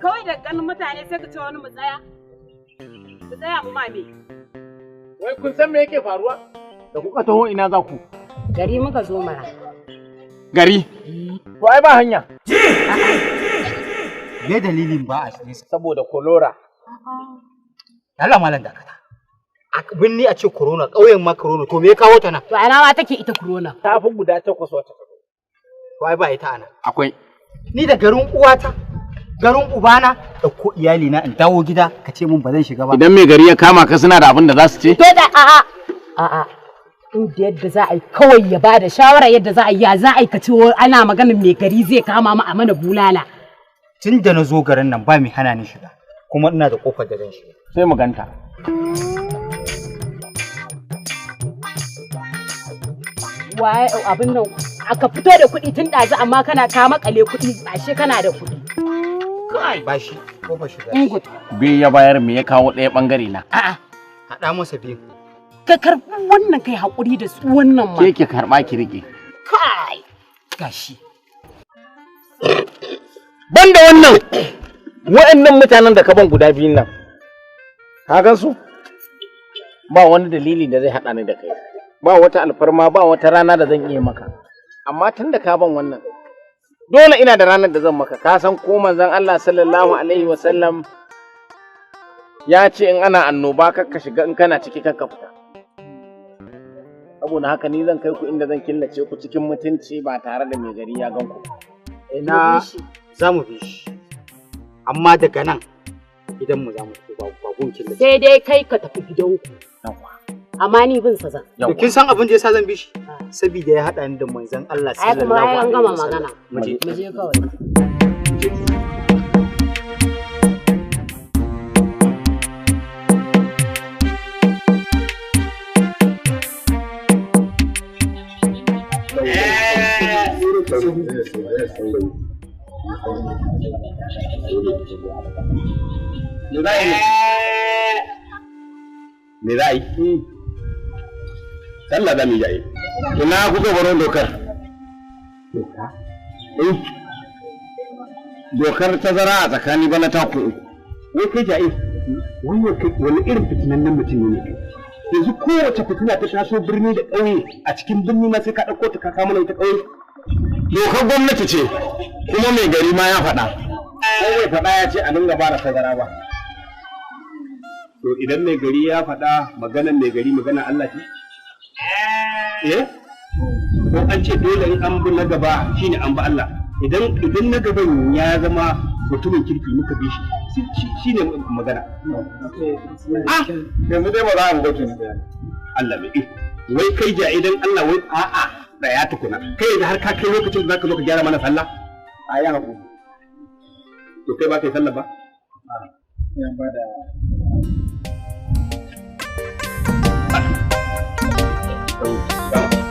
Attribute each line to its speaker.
Speaker 1: Kawai da ganin mutane sai ka ce wani mu tsaya. Mu tsaya mu mame.
Speaker 2: Wai kun san me yake faruwa? Da kuka taho ina za ku?
Speaker 1: Gari muka zo mara.
Speaker 2: Gari? To ai ba hanya.
Speaker 3: Me dalilin ba a shirye?
Speaker 2: Saboda kolora.
Speaker 3: Allah malam dakata. A binni a ce corona, ƙauyen ma corona, to me ya kawo ta nan?
Speaker 1: To ana ma take ita corona.
Speaker 2: Ta fi guda 8 wata.
Speaker 3: To ai ba ita ana.
Speaker 2: Akwai.
Speaker 3: Ni da garin uwata, garin ubana, ɗauko iyalina in dawo gida ka ce mun ba zan shiga ba.
Speaker 2: Idan mai gari ya kama ka suna da abin da za su ce?
Speaker 1: To da a'a. A'a. Inda yadda za a yi kawai ya bada shawara yadda za a yi, ya za a yi ka ce ana maganin mai gari zai kama mu a mana bulala.
Speaker 3: Tun da na zo garin nan ba mai hana ni shiga, kuma ina da kofar da zan shiga.
Speaker 2: Sai mu ganta.
Speaker 1: Waye abin nan aka fito da kuɗi tun ɗazu amma kana ka makale kuɗi ashe kana da kuɗi.
Speaker 3: Kai ba shi kofar shiga.
Speaker 2: Biyu ya bayar me ya kawo ɗaya ɓangare na.
Speaker 1: A'a.
Speaker 3: Haɗa masa biyu.
Speaker 1: Ka karɓi wannan kai haƙuri da su wannan ma.
Speaker 2: Ke ki karɓa ki riƙe.
Speaker 1: Kai gashi.
Speaker 2: Banda wannan wa'annan mutanen da ka ban guda biyun nan. Ka gan su? Ba wani dalili da zai haɗa ni da kai. Ba wata alfarma ba wata rana da zan iya maka. Amma tun da ka ban wannan dole ina da ranar da zan maka. Ka san ko manzon Allah sallallahu alaihi wasallam ya ce in ana annoba kar ka shiga, in kana ciki kar ka fita. Saboda haka ni zan kai ku inda zan killace ku cikin mutunci ba tare da mai gari ya gan ku.
Speaker 3: Ina za mu bi shi. Amma daga nan gidan mu za mu tafi ba gun killace.
Speaker 1: Sai dai kai ka tafi gidanku. Amma ni bin sa zan.
Speaker 3: To kin san abin da yasa zan bi shi? Saboda ya haɗa ni da manzon Allah sallallahu alaihi wasallam.
Speaker 1: Ai kuma an gama magana.
Speaker 3: Mu je.
Speaker 1: Mu je kawai.
Speaker 4: Me za a yi? Sallah za mu yi jaye.
Speaker 2: Ina kuka baro dokar?
Speaker 4: Doka?
Speaker 2: Dokar tazara a tsakani bana taku uku.
Speaker 4: Wai kai jaye, wani irin fitinannen mutum ne kai? Yanzu kowace fitina ta taso birni da ƙauye, a cikin birni ma sai ka ɗauko ta ka kawo mana ita ƙauye.
Speaker 2: Dokar gwamnati ce, kuma mai gari ma ya faɗa. Ko bai faɗa ya ce a dinga ba da tazara ba.
Speaker 4: To idan mai gari ya faɗa maganan mai gari maganan Allah ce? Eh? Ko an ce dole in an bi na gaba shine an bi Allah. Idan na gaban ya zama mutumin kirki muka bi shi shine magana.
Speaker 2: Ah, yanzu dai ba za a bi kenan.
Speaker 4: Allah mai iko. Wai kai ja idan Allah wai a'a tsaya tukuna. Kai yanzu har ka kai lokacin da zaka zo ka gyara mana sallah?
Speaker 2: A yi hakuri.
Speaker 4: To kai ba kai sallah ba?
Speaker 2: Ya ba da
Speaker 4: Thank you.